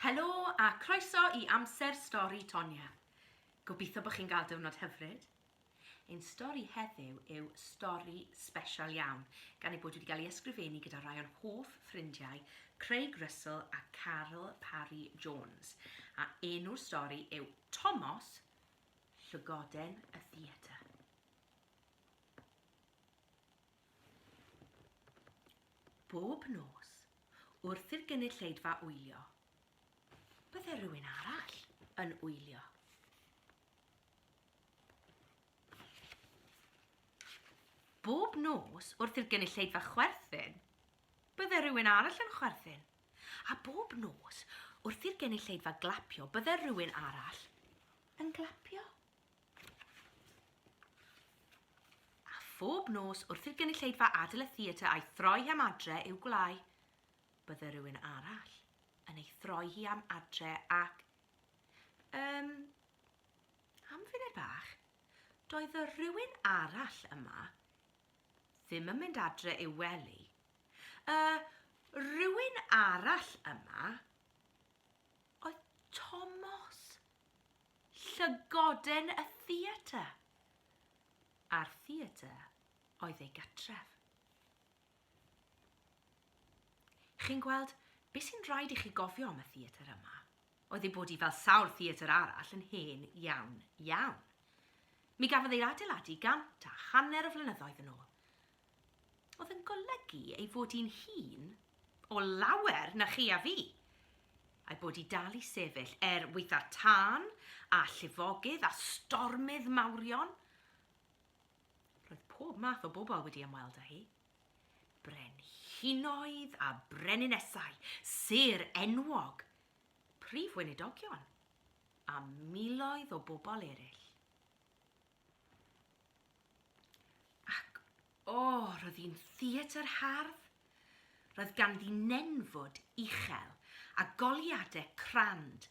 Helo a croeso i Amser Stori Tonia. Gobeithio bod chi'n cael diwrnod hyfryd. Ein stori heddiw yw stori sbesial iawn, gan ei bod wedi cael ei ysgrifennu gyda rai o'n hoff ffrindiau, Craig Russell a Caryl Parry Jones. A enw'r stori yw Tomos, Llygoden y Theatr. Bob nos, wrth i'r gynulleidfa wylio, bydde rhywun arall yn wylio. Bob nos, wrth i'r gynulleidfa chwerthin, bydde rhywun arall yn chwerthin. A bob nos, wrth i'r gynulleidfa glapio, bydde rhywun arall yn glapio. A phob nos, wrth i'r gynulleidfa adael y theatr a'i throi hi am adre i'w gwlâu, bydde rhywun arall yn ei throi hi am adre ac, yym, am funud bach, doedd y rhywun arall yma ddim yn mynd adre i'w wely. Y rhywun arall yma oedd Tomos. Llygoden y theatr! A'r theatr oedd ei gartref. Chi'n gweld, be sy'n rhaid i chi gofio am y theatr yma, oedd ei bod hi fel sawl theatr arall yn hen iawn, iawn. Mi gafodd ei adeiladu 150 o flynyddoedd yn ôl. Oedd yn golygu ei fod hi'n hŷn o lawer na chi a fi, a'i bod hi dal i sefyll er waetha tân a llifogydd a stormydd mawrion. Roedd pob math o bobl wedi ymweld â hi. Brenhinoedd a breninesau, sêr enwog, prif weinidogion, a miloedd o bobl eraill. Ac, o, roedd hi'n theatr hardd. Roedd ganddi nenfwd uchel a goleuadau crand,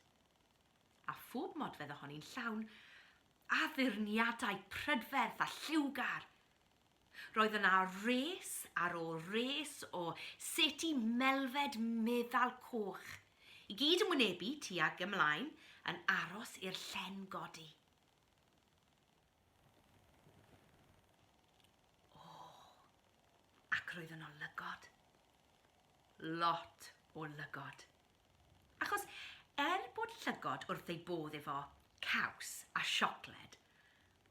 a phob modfedd ohoni'n llawn addurniadau prydferth a lliwgar. Roedd yna res ar ôl res o seti melfed meddal coch, i gyd yn wynebu tuag ymlaen yn aros i'r llen godi. O, ac roedd yno lygod. Lot o lygod. Achos er bod llygod wrth eu bodd efo caws a siocled,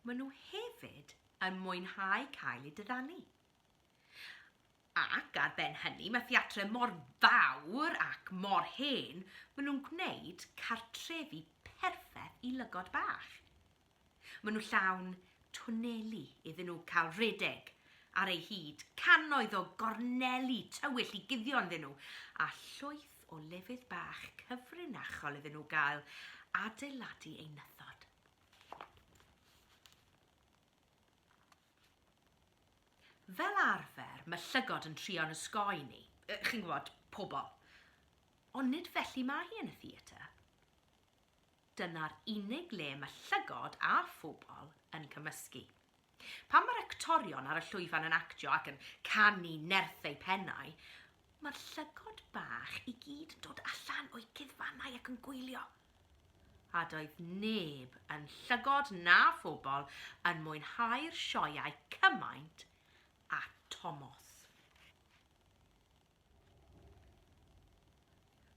maen nhw hefyd yn mwynhau cael eu diddanu. Ac ar ben hynny, mae theatrau mor fawr ac mor hen, maen nhw'n gwneud cartrefi perffaith i lygod bach. Maen nhw llawn twneli iddyn nhw cael rhedeg ar eu hyd, cannoedd o gorneli tywyll i guddio ynddyn nhw, a llwyth o lefydd bach cyfrinachol iddyn nhw gael adeiladu eu nythod. Fel arfer, mae llygod yn trio'n osgoi ni, chi'n gwybod, pobl. Ond nid felly mae hi yn y theatr. Dyna'r unig le mae llygod a phobl yn cymysgu. Pan mae'r actorion ar y llwyfan yn actio ac yn canu nerth eu pennau, mae'r llygod bach i gyd yn dod allan o'u cuddfannau ac yn gwylio. A doedd neb yn llygod na phobl yn mwynhau'r sioeau cymaint â Tomos.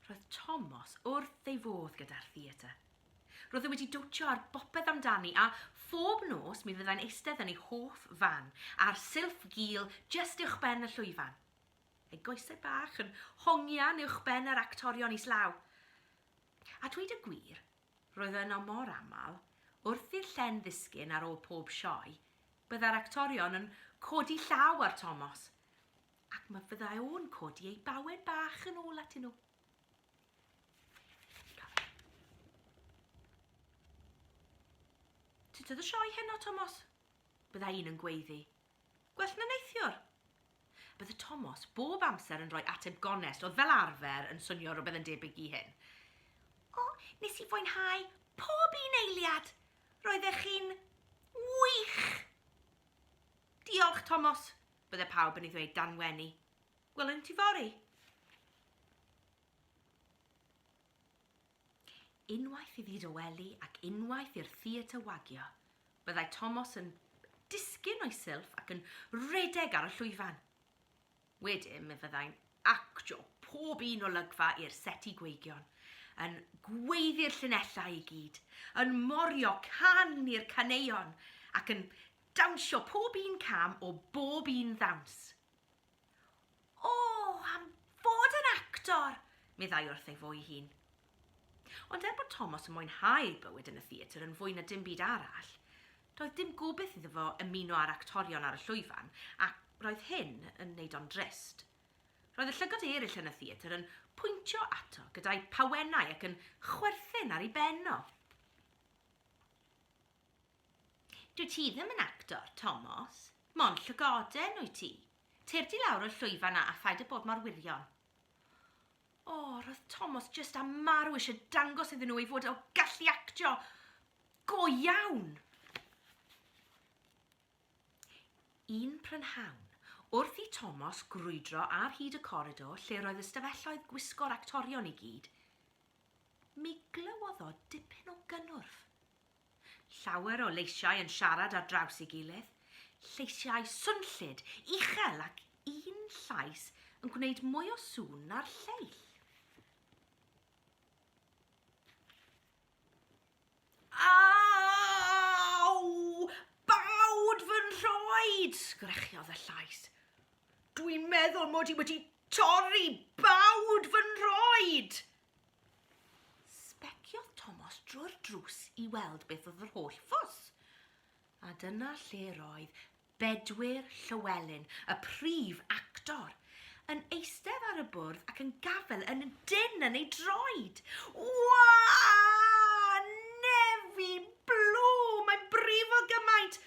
Roedd Tomos wrth ei fodd gyda'r theatr. Roedd e wedi dwtio ar bopeth amdani a phob nos mi fyddai'n eistedd yn ei hoff fan, ar silff gul jyst uwchben y llwyfan. Ei goesau bach yn hongian uwchben yr actorion islaw. A dweud y gwir, roedd yno mor aml, wrth i'r llen ddisgyn ar ôl pob sioe, byddai'r actorion yn codi llaw ar Tomos, ac ma fyddai o'n codi ei bawen bach yn ôl atyn nhw. Sut oedd y sioe heno, Tomos? Byddai un yn gweiddi. Gwell na neithiwr! Bydde Tomos bob amser yn rhoi ateb gonest oedd fel arfer yn swnio rhywbeth yn debyg i hyn. O, nes i fwynhau pob un eiliad! Roeddech chi'n wych! Diolch, Tomos, bydde pawb yn ei ddweud dan wenu. Gwelwn ti fory. Unwaith iddi dawelu ac unwaith i'r theatr wagio, byddai Tomos yn disgyn o'i silff ac yn rhedeg ar y llwyfan. Wedyn mi fyddai'n actio pob un olygfa i'r seti gweigion, yn gweiddi'r llinellau i gyd, yn morio can i'r caneuon ac yn dawnsio pob un cam o bob un ddawns. O, am fod yn actor! meddai wrth ei fo'i hun. Ond er bod Tomos yn mwynhau bywyd yn y theatr yn fwy na dim byd arall, doedd dim gobaith iddo fo ymuno â'r actorion ar y llwyfan, ac roedd hyn yn wneud o'n drist. Roedd y llygod eraill yn y theatr yn pwyntio ato gyda'u pawennau ac yn chwerthin ar ei ben o. Dwyt ti ddim yn actor, Tomos. Mond llygoden wyt ti. Tyrd i lawr o'r llwyfan 'na a phaid â bod mor wirion. O, roedd Tomos jyst am marw eisiau dangos iddyn nhw ei fod o gallu actio go iawn. Un prynhawn, wrth i Tomos grwydro ar hyd y coridor lle roedd ystafelloedd gwisgo'r actorion i gyd, mi glywodd o dipyn o gynnwrf. Llawer o leisiau yn siarad ar draws ei gilydd, lleisiau swnllyd, uchel ac un llais yn gwneud mwy o sŵn na'r lleill. Aw! Bawd fy nhroed! sgrechiodd y llais. Dwi'n meddwl mod i wedi torri bawd fy nhroed! Sbeciodd Tomos drwy'r drws i weld beth oedd yr holl ffws. A dyna lle roedd Bedwyr Llywelyn, y prif actor, yn eistedd ar y bwrdd ac yn gafael yn dynn yn ei droed. Wa! Nefi blw! Mae'n brifo gymaint!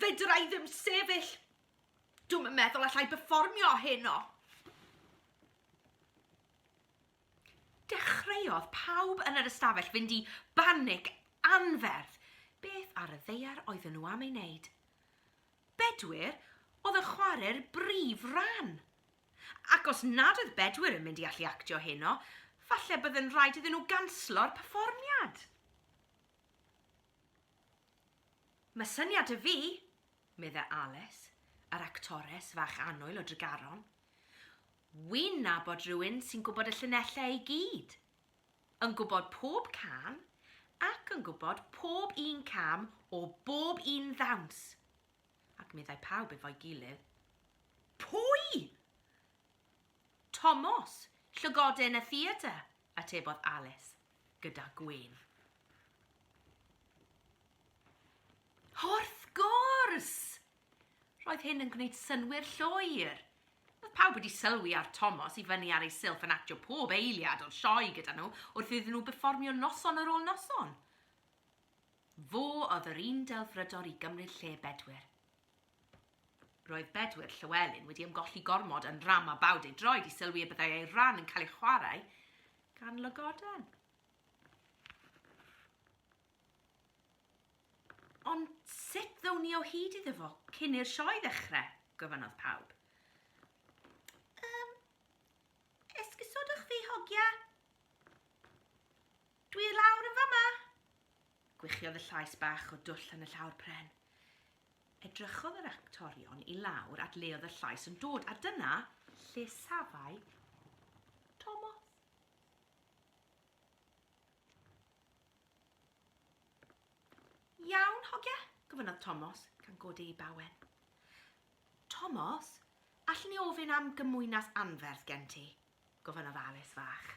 Fedra i ddim sefyll! Dwi'm yn meddwl allai berfformio heno! Dechreuodd pawb yn yr ystafell fynd i banig anferth. Beth ar y ddaear oedden nhw am ei wneud? Bedwyr oedd yn chwarae'r brif ran. Ac os nad oedd Bedwyr yn mynd i allu actio heno, falle byddai'n rhaid iddyn nhw ganslo'r perfformiad. Mae syniad 'da fi, meddai Alys, yr actores fach annwyl o Dregaron. Wi'n nabod rhywun sy'n gwybod y llinellau i gyd. Yn gwybod pob cân ac yn gwybod pob un cam o bob un ddawns. Ac meddai pawb efo'i gilydd, Pwy? Tomos, llygoden y theatr, atebodd Alys, gyda gwên. Wrth gwrs! Roedd hyn yn gwneud synnwyr llwyr. Roedd pawb wedi sylwi ar Tomos i fyny ar ei silff yn actio pob eiliad o'r sioe gyda nhw wrth iddyn nhw berfformio noson ar ôl noson. Fo oedd yr un delfrydol i gymryd lle Bedwyr. Roedd Bedwyr Llywelyn wedi ymgolli gormod yn nrama bawd ei droed i sylwi y byddai ei ran yn cael ei chwarae gan lygoden. Ond sut ddown ni o hyd iddo fo cyn i'r sioe ddechrau? gofynnodd pawb. Yym, esgusodwch fi, hogia. Dwi lawr yn fama! Gwichiodd y llais bach o dwll yn y llawr pren. Edrychodd yr actorion i lawr at le oedd y llais yn dod, a dyna lle safai Tomos. Iawn, hogia? gofynnodd Tomos, gan godi ei bawen. Tomos, allwn i ofyn am gymwynas anferth gen ti? gofynnodd Alys fach.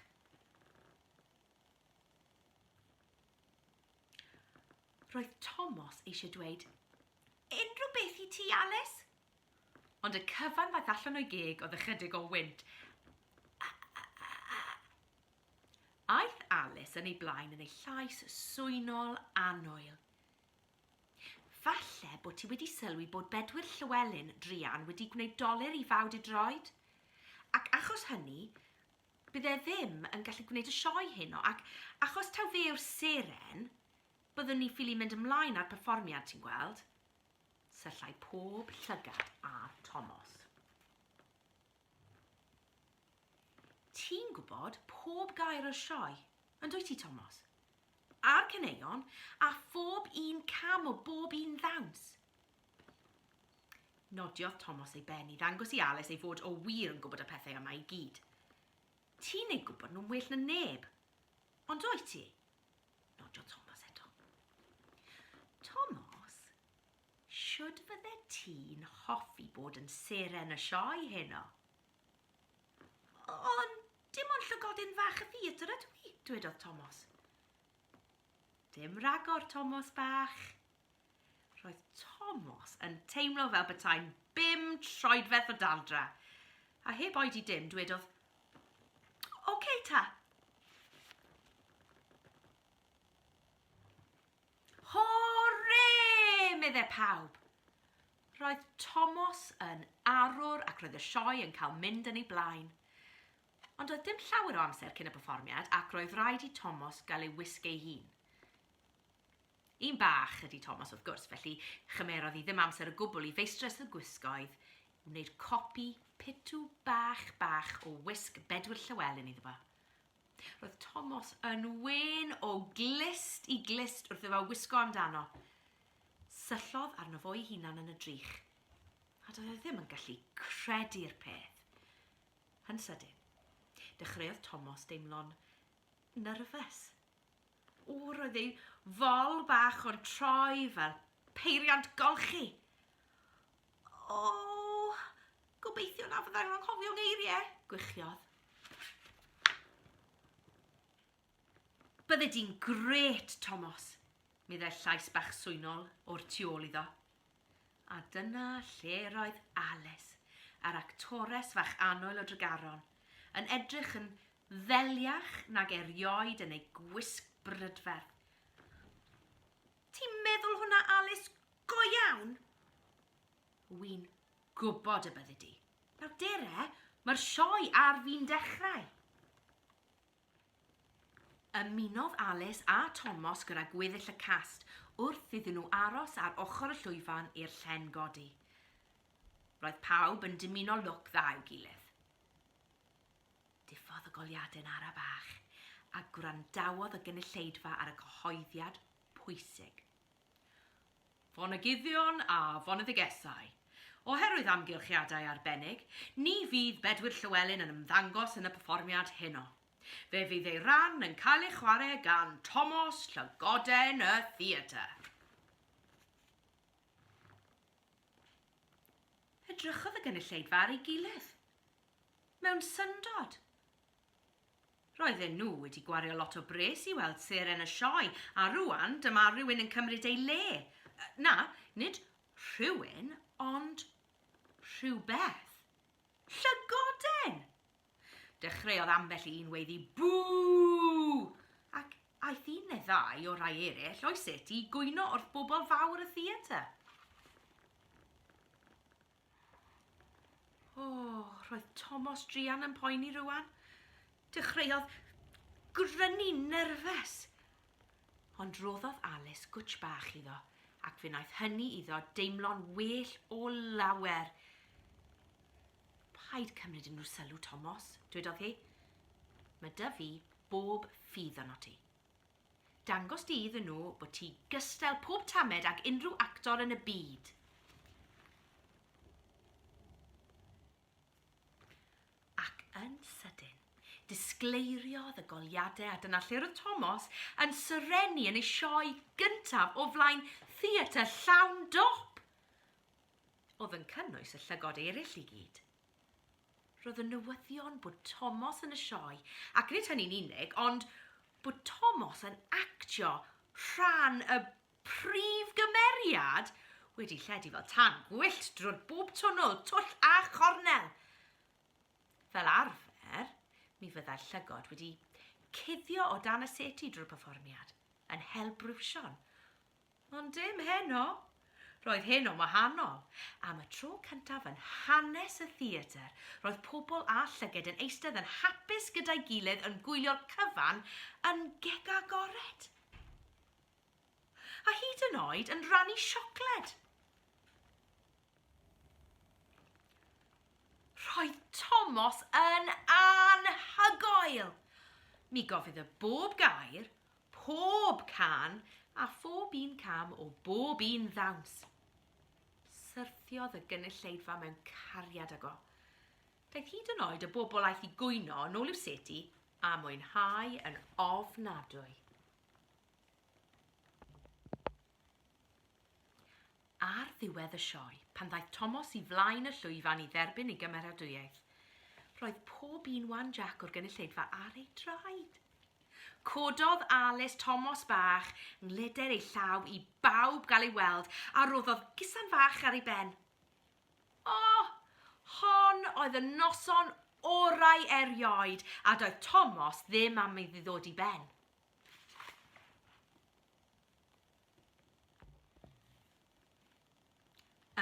Roedd Tomos eisiau dweud, Unrhyw beth i ti, Alys? Ond y cyfan ddaeth allan o'i geg oedd ychydig o wynt. Aeth Alys yn ei blaen yn ei llais swynol annwyl. Falle bod ti wedi sylwi bod Bedwyr Llywelyn druan wedi gwneud dolur i fawd ei droed? Ac achos hynny, bydd e ddim yn gallu gwneud y sioe heno, ac achos taw fe yw'r seren, byddwn ni ffili mynd ymlaen â'r perfformiad, ti'n gweld. Syllai pob llygad ar Tomos. Ti'n gwybod pob gair o'r sioe, Yn dwyt ti, Tomos? A'r caneuon, a phob un cam o bob un ddawns. Nodiodd Tomos ei ben i ddangos i Alice ei fod o wir yn gwybod y pethau yma i gyd. Ti'n eu gwybod nhw'n well na neb. Ond wyt ti? Nodiodd Tomos eto. Tomos, shwd fydde ti'n hoffi bod yn seren y sioe heno? Ond dim ond llygodyn fach y theatr ydw i, dwedodd Tomos. Dim rhagor, Tomos bach. Roedd Tomos yn teimlo fel petai'n bum troedfedd o daldra, a heb oedi dim, dwedodd, OK ta. Hwrê! medde pawb. Roedd Tomos yn arwr ac roedd y sioe yn cael mynd yn ei blaen. Ond doedd dim llawer o amser cyn y perfformiad ac roedd rhaid i Tomos gael ei wisg ei hun. Un bach ydy Tomos wrth gwrs, felly chymerodd hi ddim amser o gwbl i feistres y gwisgoedd wneud copi pitw bach bach o wisg Bedwyr Llywelyn iddo fo. Roedd Tomos yn wên o glust i glust wrth iddo fo wisgo amdano. Syllodd arno fo'i hunan yn y drych, a doedd e ddim yn gallu credu'r peth. Yn sydyn, dechreuodd Tomos deimlo'n nyrfys. O, roedd ei fol bach o'n troi fel peiriant golchi. O, gobeithio na fyddai'n anghofio ngeiriau, gwichiodd. Bydde di'n grêt, Tomos, meddai llais bach swynol o'r tu ôl iddo. A dyna lle roedd Alice, yr actores fach annwyl o Dregaron, yn edrych yn ddeliach nag erioed yn ei gwisg brydferth. Ti'n meddwl hwnna, Alice, go iawn? Wy'n gwybod y byddi di. Nawr dere, mae'r sioe ar fin dechrau. Ymunodd Alice a Tomos gyda gweddill y cast wrth iddyn nhw aros ar ochr y llwyfan i'r llen godi. Roedd pawb yn dymuno lwc dda i'w gilydd. Diffodd y goleuadau'n ara bach, a gwrandawodd y gynulleidfa ar y cyhoeddiad pwysig. Fonegyddion a foneddigesau, oherwydd amgylchiadau arbennig, ni fydd Bedwyr Llywelyn yn ymddangos yn y perfformiad heno. Fe fydd ei ran yn cael ei chwarae gan Tomos Llygoden y Theatr. Edrychodd y gynulleidfa ar ei gilydd. Mewn syndod. Roedden nhw wedi gwario lot o bres i weld seren y sioe, a rŵan dyma rywun yn cymryd ei le. Na, nid rhywun, ond rhywbeth. Llygoden! Dechreuodd ambell i un weiddi Bŵ! Ac aeth un neu ddau o rai eraill o'i set i gwyno wrth bobl fawr y theatr. O, roedd Tomos druan yn poeni rwan. Dechreuodd grynu nerfus. Ond roddodd Alice gwtsh bach iddo, ac fe wnaeth hynny iddo deimlo'n well o lawer. Paid cymryd unrhyw sylw, Tomos, dwedodd hi. Mae dy fi bob ffydd arno ti. Dangos di iddyn nhw bod ti gystel pob tamed ag unrhyw actor yn y byd. Ac yn sydyn, disgleiriodd y goleuadau a dyna lle roedd Tomos yn serennu yn ei sioe gyntaf o flaen theatr llawn dop! Oedd yn cynnwys y llygod eraill i gyd. Roedd y newyddion bod Tomos yn y sioe, ac nid hynny'n unig, ond bod Tomos yn actio rhan y prif gymeriad, wedi lledu fel tân gwyllt drwy'r bob twnnwl, twll a chornel. Fel arfer, mi fyddai'r llygod wedi cuddio o dan y seti drwy'r perfformiad, yn hel briwsion. Ond dim heno. Roedd hyn yn wahanol. Am y tro cyntaf yn hanes y theatr, roedd pobl â llyged yn eistedd yn hapus gyda'i gilydd yn gwylio'r cyfan yn gegagored. A hyd yn oed yn rhannu siocled. Roedd Tomos yn anhygoel! Mi gofiodd e bob gair, pob cân, a phob un cam o bob un ddawns. Syrthiodd y gynulleidfa mewn cariad ag o. Daeth hyd yn oed y bobl aeth i gwyno yn ôl i'w seti a mwynhau yn ofnadwy. Ar ddiwedd y sioe, pan ddaeth Tomos i flaen y llwyfan i dderbyn ei gymeradwyaeth, roedd pob un wan Jac o'r gynulleidfa ar ei draed. Cododd Alys Tomos bach ngleder ei llaw i bawb gael ei weld a roddodd gusan fach ar ei ben. O! Hon oedd y noson orau erioed a doedd Tomos ddim am iddi ddod i ben.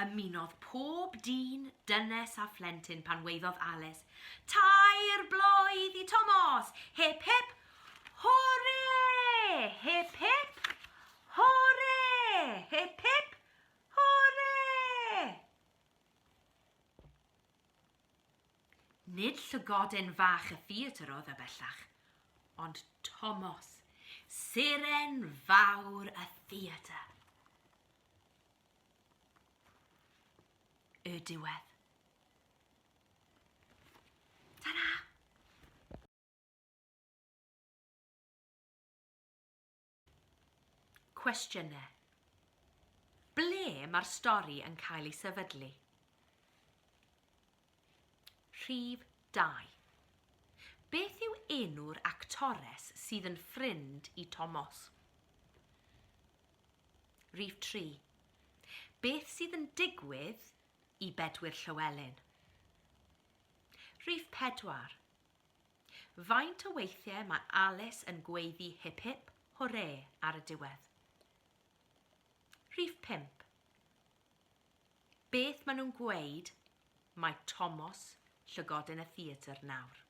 Ymunodd pob dyn, dynes a phlentyn pan waeddodd Alys, Tair blwydd i Tomos! Hip hip! Hwre! Hip hip! Hwre! Hip hip! Hwre! Nid llygoden fach y theatr oedd e bellach, ond Tomos, seren fawr y theatr. Y diwedd. Ta-ra! Cwestiynau. Ble mae'r stori yn cael ei sefydlu? Rhif 2. Beth yw enw'r actores sydd yn ffrind i Tomos? Rhif 3. Beth sydd yn digwydd i Bedwyr Llywelyn? Rhif 4. Faint o weithiau mae Alys yn gweiddi hip hip hwrê ar y diwedd? Rhif 5. Beth maen nhw'n gweud mae Tomos llygoden y theatr nawr?